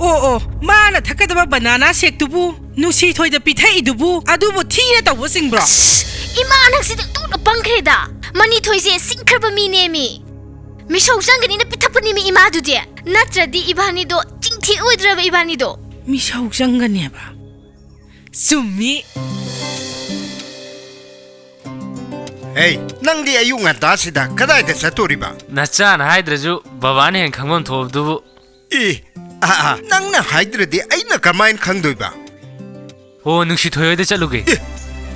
ꯑꯣ, ꯑꯣ, ꯃꯥꯅ ꯊꯛꯀꯗꯕ ꯕꯅꯥꯅꯥ ꯁꯦꯛꯇꯨꯕꯨ ꯅꯨꯡꯁꯤꯊꯣꯏꯗ ꯄꯤꯊꯛꯏꯗꯨꯕꯨ ꯑꯗꯨꯕꯨ ꯊꯤꯅ ꯇꯧꯕ ꯆꯤꯡꯕ꯭ꯔꯣ? ꯑꯁ! ꯏꯃꯥ, ꯅꯪꯁꯤꯗꯤ ꯑꯣꯟꯊꯣꯛꯅ ꯄꯪꯈ꯭ꯔꯦꯗ꯫ ꯃꯅꯤꯊꯣꯏꯁꯦ ꯁꯤꯡꯈ꯭ꯔꯕ ꯃꯤꯅꯦꯃꯤ꯫ ꯃꯤꯁꯧ ꯆꯪꯒꯅꯤꯅ ꯄꯤꯊꯛꯄꯅꯦꯃꯤ ꯏꯃꯥꯗꯨꯗꯤ꯫ ꯅꯠꯇ꯭ꯔꯗꯤ ꯏꯕꯥꯅꯤꯗꯣ ꯆꯤꯡꯊꯤ ꯑꯣꯏꯗ꯭ꯔꯕ ꯏꯕꯥꯅꯤꯗꯣ꯫ ꯃꯤꯁꯧ ꯆꯪꯒꯅꯦꯕ꯫ ꯆꯨꯝꯃꯤ꯫ ꯑꯦ, ꯅꯪꯗꯤ ꯑꯌꯨꯛ ꯉꯟꯇꯥꯁꯤꯗ ꯀꯗꯥꯏꯗ ꯆꯠꯇꯣꯔꯤꯕ? ꯅꯆꯥꯅ ꯍꯥꯏꯗ꯭ꯔꯁꯨ ꯕꯕꯥꯅ ꯍꯦꯟꯅ ꯈꯪꯐꯝ ꯊꯣꯛꯑꯕꯗꯨꯕꯨ꯫ ꯑꯦ, ꯑꯥ, ꯑꯥ, ꯅꯪꯅ ꯍꯥꯏꯗ꯭ꯔꯗꯤ ꯑꯩꯅ ꯀꯃꯥꯏꯅ ꯈꯪꯗꯣꯏꯕ? ꯑꯣ, ꯅꯨꯡꯁꯤꯊꯣꯏ ꯍꯣꯏꯗ ꯆꯠꯂꯨꯒꯦ꯫ ꯑꯦ,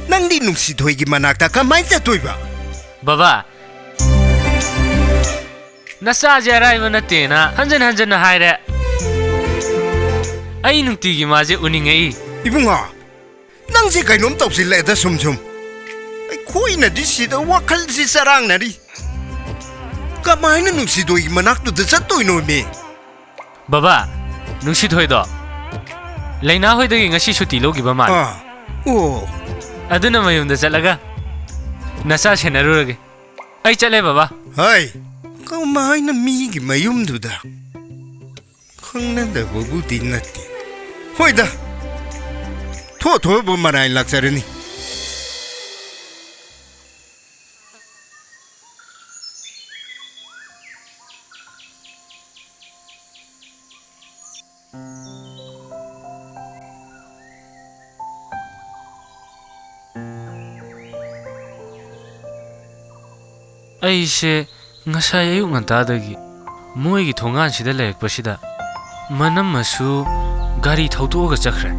ꯅꯪꯗꯤ ꯅꯨꯡꯁꯤꯊꯣꯏꯒꯤ ꯃꯅꯥꯛꯇ ꯀꯃꯥꯏꯅ ꯆꯠꯇꯣꯏꯕ? ꯕꯕꯥ, ꯅꯆꯥꯁꯦ ꯑꯔꯥꯏꯕ ꯅꯠꯇꯦꯅ ꯍꯟꯖꯟ ꯍꯟꯖꯟꯅ ꯍꯥꯏꯔꯦ꯫ ꯑꯩ ꯅꯨꯡꯇꯤꯒꯤ ꯃꯥꯁꯦ ꯎꯅꯤꯡꯉꯛꯏ꯫ ꯏꯕꯨꯡꯉꯣ, ꯅꯪꯁꯦ ꯀꯩꯅꯣꯝ ꯇꯧꯁꯤꯜꯂꯛꯑꯦꯗ ꯁꯨꯝ ꯁꯨꯝ꯫ ꯑꯩꯈꯣꯏꯅꯗꯤ ꯁꯤꯗ ꯋꯥꯈꯜꯁꯤ ꯆꯔꯥꯡꯅꯔꯤ꯫ ꯀꯃꯥꯏꯅ ꯅꯨꯡꯁꯤꯊꯣꯏꯒꯤ ꯃꯅꯥꯛꯇꯨꯗ ꯆꯠꯇꯣꯏꯅꯣꯃꯤ? ꯕꯕꯥ, ꯅꯨꯡꯁꯤꯊꯣꯏꯗꯣ ꯂꯩꯅꯥ ꯍꯣꯏꯗꯒꯤ ꯉꯁꯤ ꯁꯨꯇꯤ ꯂꯧꯈꯤꯕ ꯃꯥꯜꯂꯦ꯫ ꯑꯥ, ꯑꯣ꯫ ꯑꯗꯨꯅ ꯃꯌꯨꯝꯗ ꯆꯠꯂꯒ ꯅꯆꯥ ꯁꯦꯟꯅꯔꯨꯔꯒꯦ꯫ ꯑꯩ ꯆꯠꯂꯦ, ꯕꯕꯥ꯫ ꯍꯣꯏ, ꯀꯃꯥꯏꯅ ꯃꯤꯒꯤ ꯃꯌꯨꯝꯗꯨꯗ? ꯈꯪꯅꯗꯕꯕꯨꯗꯤ ꯅꯠꯇꯦ꯫ ꯍꯣꯏꯗ, ꯊꯣꯛ ꯊꯣꯛꯄ ꯃꯔꯥꯏ ꯂꯥꯛꯆꯔꯅꯤ꯫ ꯑꯩꯁꯦ ꯉꯁꯥꯏ ꯑꯌꯨꯛ ꯉꯟꯇꯥꯗꯒꯤ ꯃꯣꯏꯒꯤ ꯊꯣꯡꯒꯥꯟꯁꯤꯗ ꯂꯩꯔꯛꯄꯁꯤꯗ, ꯃꯅꯝꯃꯁꯨ ꯒꯥꯔꯤ ꯊꯧꯗꯣꯛꯑꯒ ꯆꯠꯈ꯭ꯔꯦ꯫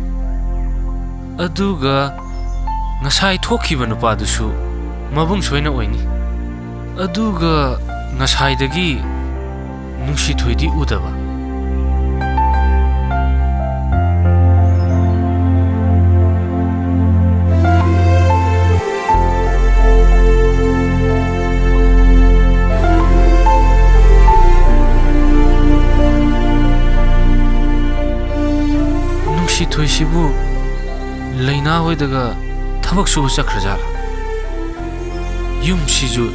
ꯑꯗꯨꯒ ꯉꯁꯥꯏ ꯊꯣꯛꯈꯤꯕ ꯅꯨꯄꯥꯗꯨꯁꯨ ꯃꯕꯨꯡ ꯁꯣꯏꯅ ꯑꯣꯏꯅꯤ꯫ ꯑꯗꯨꯒ ꯉꯁꯥꯏꯗꯒꯤ ꯅꯨꯡꯁꯤꯊꯣꯏꯗꯤ ꯎꯗꯕ꯫ ꯅꯨꯡꯁꯤꯊꯣꯏꯁꯤꯕꯨ ꯂꯩꯅꯥ ꯍꯣꯏꯗꯒ ꯊꯕꯛ ꯁꯨꯕ ꯆꯠꯈ꯭ꯔꯖꯥꯠꯂꯥ? ꯌꯨꯝꯁꯤꯁꯨ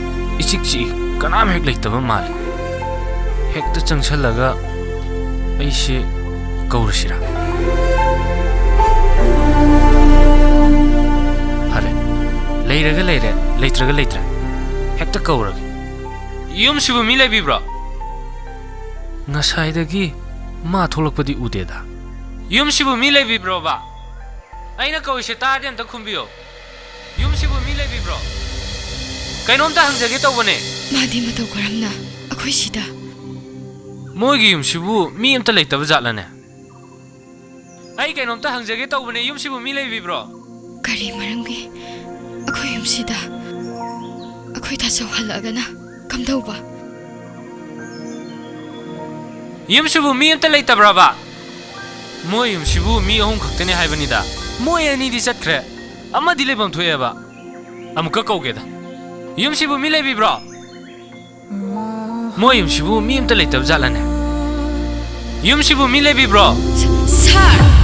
ꯏꯆꯤꯛ ꯆꯤꯛꯏ, ꯀꯅꯥꯝ ꯍꯦꯛ ꯂꯩꯇꯕ ꯃꯥꯜꯂꯤ꯫ ꯍꯦꯛꯇ ꯆꯪꯁꯜꯂꯒ ꯑꯩꯁꯦ ꯀꯧꯔꯁꯤꯔꯥ? ꯐꯔꯦ, ꯂꯩꯔꯒ ꯂꯩꯔꯦ, ꯂꯩꯇ꯭ꯔꯒ ꯂꯩꯇ꯭ꯔꯦ꯫ ꯍꯦꯛꯇ ꯀꯧꯔꯒꯦ꯫ ꯌꯨꯝꯁꯤꯕꯨ ꯃꯤ ꯂꯩꯕꯤꯕ꯭ꯔꯣ? ꯉꯁꯥꯏꯗꯒꯤ ꯃꯥ ꯊꯣꯛꯂꯛꯄꯗꯤ ꯎꯗꯦꯗ꯫ ꯌꯨꯝꯁꯤꯕꯨ ꯃꯤ ꯂꯩꯕꯤꯕ꯭ꯔꯣꯕ? ꯑꯩꯅ ꯀꯧꯔꯤꯁꯦ ꯇꯥꯔꯗꯤ ꯑꯝꯇ ꯈꯨꯝꯕꯤꯌꯣ꯫ ꯌꯨꯝꯁꯤꯕꯨ ꯃꯤ ꯂꯩꯕꯤꯕ꯭ꯔꯣ? ꯀꯩꯅꯣꯝꯇ ꯍꯪꯖꯒꯦ ꯇꯧꯕꯅꯦ꯫ ꯃꯥꯗꯤ ꯃꯇꯧ ꯀꯔꯝꯅ ꯑꯩꯈꯣꯏ ꯁꯤꯗ? ꯃꯣꯏꯒꯤ ꯌꯨꯝꯁꯤꯕꯨ ꯃꯤ ꯑꯝꯇ ꯂꯩꯇꯕ ꯖꯥꯠꯂꯅꯦ? ꯑꯩ ꯀꯩꯅꯣꯝꯇ ꯍꯪꯖꯒꯦ ꯇꯧꯕꯅꯦ, ꯌꯨꯝꯁꯤꯕꯨ ꯃꯤ ꯂꯩꯕꯤꯕ꯭ꯔꯣ? ꯀꯔꯤ ꯃꯔꯝꯒꯤ ꯑꯩꯈꯣꯏ ꯌꯨꯝꯁꯤꯗ ꯑꯩꯈꯣꯏ ꯇꯥꯆꯧ ꯍꯜꯂꯛꯑꯒꯅ ꯀꯝꯗꯧꯕ? ꯌꯨꯝꯁꯤꯕꯨ ꯃꯤ ꯑꯝꯇ ꯂꯩꯇꯕ꯭ꯔꯕ? ꯃꯣꯏ ꯌꯨꯝꯁꯤꯕꯨ ꯃꯤ ꯑꯍꯨꯝ ꯈꯛꯇꯅꯤ ꯍꯥꯏꯕꯅꯤꯗ꯫ ꯃꯣꯏ ꯑꯅꯤꯗꯤ ꯆꯠꯈ꯭ꯔꯦ, ꯑꯃꯗꯤ ꯂꯩꯐꯝ ꯊꯣꯛꯑꯦꯕ꯫ ꯑꯃꯨꯛꯀ ꯀꯧꯒꯦꯗ꯫ ꯌꯨꯝꯁꯤꯕꯨ ꯃꯤ ꯂꯩꯕꯤꯕ꯭ꯔꯣ? ꯃꯣꯏ ꯌꯨꯝꯁꯤꯕꯨ ꯃꯤ ꯑꯝꯇ ꯂꯩꯇꯕ ꯖꯥꯠꯂꯅꯦ? ꯌꯨꯝꯁꯤꯕꯨ ꯃꯤ ꯂꯩꯕꯤꯕ꯭ꯔꯣ? ꯁ-, ꯁꯥꯔ!